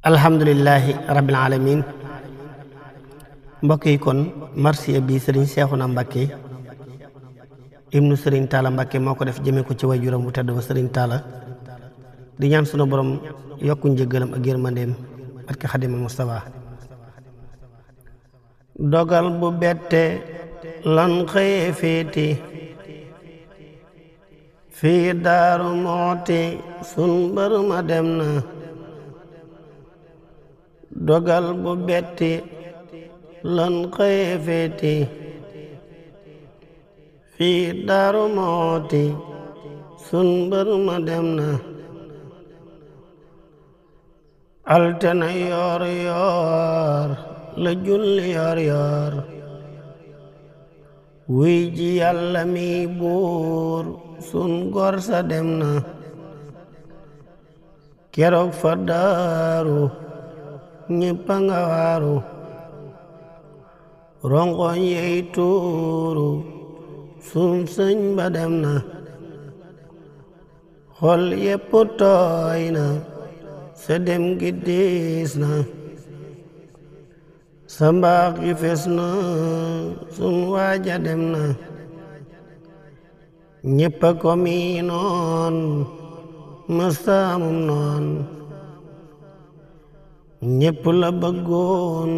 alhamdulillahi rabbil alamin mbokk yi kon marsiya bi sëriñ Seexuna Mbàkke ibnu sëriñ Taala Mbàkke moo ko def jëme ko ci waajuram bu tedd ba sëriñ Taala di ñaan sunu borom yokku njëggalam ak yërmandeem barke Xaadimal Mustafaa. dogal bu bette lan xëye féeti fii Daaru Muxti sun mbër ma dem na. dogal bu betti lan xëye féeti fii Daaru Muxti sun mbër ma dem na. altena yoor yoor la julli yoor yoor wuy ji Yàlla mi buur sun gor sa dem na. keroog fa Daaru ñëppa nga waaru rongoñ yey tuuru sun sëñ ba dem na. xol yépp tooy na sa dem gi diis na sa mbaax gi fes na sun waaja dem na. ñëppa ko miinoon mëstaamum noon ñépp la bëggoon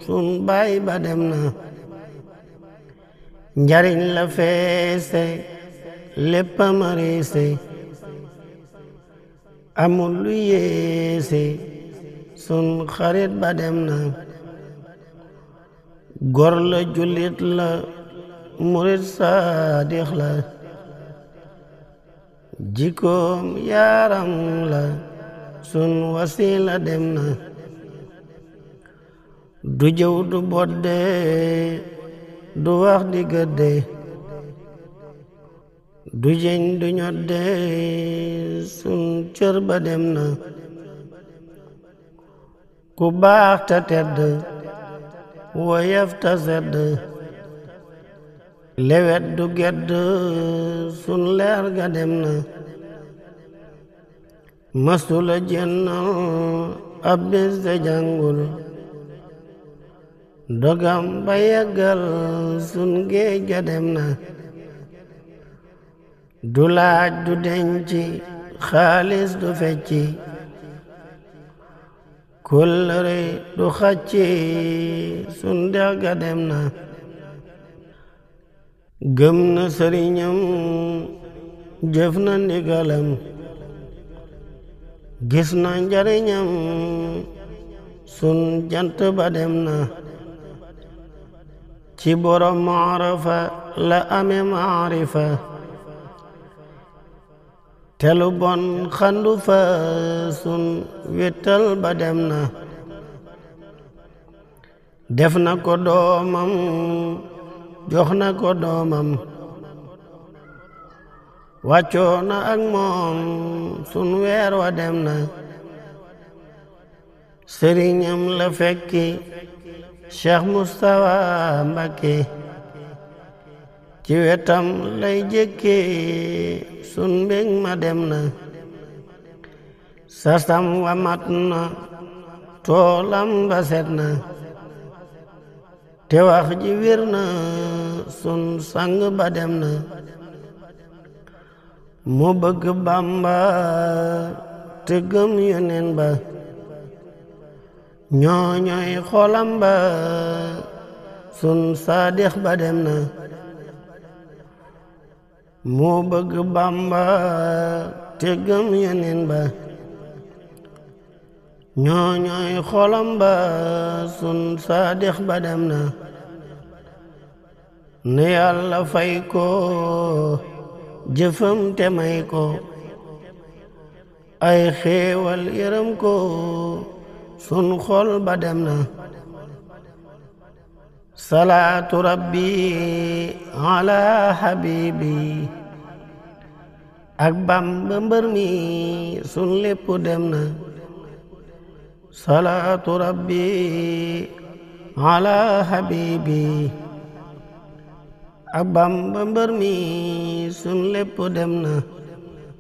sun baay ba dem na. njariñ la feese léppa mariise amul lu yeese sun xarit ba dem na. gor la jullit la murit saadix la jikkoom yaaram la sun wasila dem na. du jëw du bodde du wax di gëdde du jeñ du ñodde sun cër ba dem na. ku baax ta tedd woyef ta sedd lewet du gedd sun leer ga dem na. masula jennal ab bis de jàngul dogam ba yeggal sun géej ga dem na. du laaj du denci xaalis du fecci kóllëre du xacci sun dex ga dem na. gëm na sëriñam jëf na ndigalam gis na njariñam sun jant ba dem na. ci borom maarifa la ame maarifa te lu bon xandu fa sun wéttal ba dem na. def na ko doomam jox na ko doomam wàccoo na ak moom sun weer wa dem na. sëriñam la fekki Cheikh Mustafa Mbàkke ci wetam lay jëkke sun mbég ma dem na. sasam wa mat na toolam ba set na te wax ji wir na sun sang ba dem na. mu bëgg Bàmba te gëm Yoneen ba ñooñooy xolam ba sun saadix ba dem na. mu bëgg Bàmba te gëm Yoneen ba ñooñooy xolam ba sun saadix ba dem na. ne Yàlla fay ko jëfam te may ko ay xéewal yërëm ko sun xol ba dem na. salaatu rabbi ala habibi ak Bamba mbër mi sun lépp dem na. salaatu rabbi ala habibi ak Bamba mbër mi sun lépp dem na.